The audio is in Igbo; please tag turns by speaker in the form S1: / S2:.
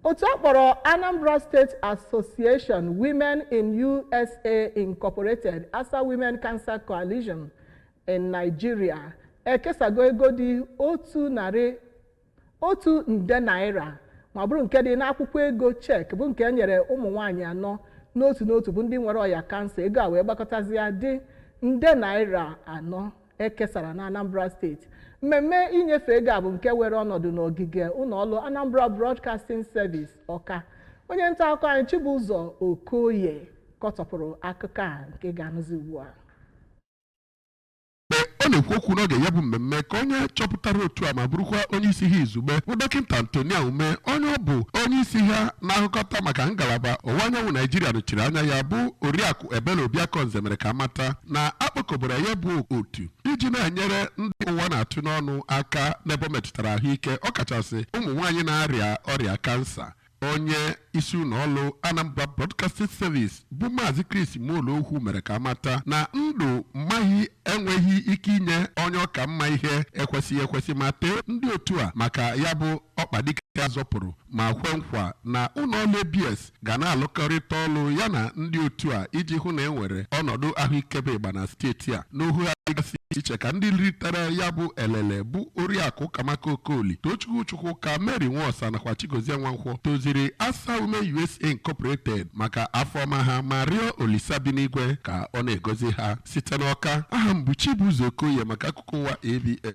S1: Otu a kpọrọ Anambra State Association Women in USA Incorporated, ASA Women Cancer Coalition in Nigeria, ekesago ego dị 1 nde naira, ma bụrụ nke dị n'akwụkwọ ego cheque, bụ nke e nyere ụmụ nwaanyị anọ n'otu n'otu bụ ndị nwere ọya kansa. Ego a wee gbakọtazie dị nde naira 4 ekesara na Anambra Steeti. Mmemme inyefe ego a bụ nke were ọnọdụ n'ogige ụlọọrụ Anambra Broadcasting Service, Ọka. Onye nta akụkọ anyị, Chibụzọ Okoye, kọtọpụrụ akụkọ a nke ga-anụzi ugbu a.
S2: Mgbe ọ na-ekwu okwu n'oge ya bụ mmemme, ka onye chọpụtara otu a ma bụrụkwa onye isi ha izugbe, bụ Dọkịta Antonia Ume, onye ọ bụ onye isi ha na-ahụkọta maka ngalaba ọwụwa anyanwụ Naijiria nọchiri anya ya, bụ Oriakụ Ebele Obiakonze, mere ka amata na akpọkọbara ya bụ otu iji na-enyere ndị ụwa na-atụ n'ọnụ aka n'ebe ọ metụtara ahụike, ọkachasị ụmụ nwaanyị na-arịa ọrịa kansa. Onye isi ụlọ ọrụ Anambra Broadcasting Service, bụ Maazị Chris Muolokwu, mere ka amata na ndụ mmaghị enweghị ike inye onye ọka mma ihe ekwesịghị ekwesị, ma tee ndị otu a maka ya bụ ọkpadike zọpụrụ, ma kwe nkwa na ụlọ ọrụ ABS ga na-alụkọrịta ọrụ ya na ndị otu a iji hụ na e nwere ọnọdụ ahụike bụ ịgba na steeti a. N'ohu ha dịgasị iche, ka ndị ritere ya bụ elele, bụ Oriakụ Kamaka Okoli, Tochukwu Chukwuka, Mary Nwosa nakwa Chigozie Nwankwọ, toziri ASA Women USA Incorporated maka afọ ọma ha, ma rịọ Olisa bi n'igwe ka ọ na-egozi ha. Site n'Ọka, aha m bụ Chibuzo Okoye maka akụkọ ụwa ABS.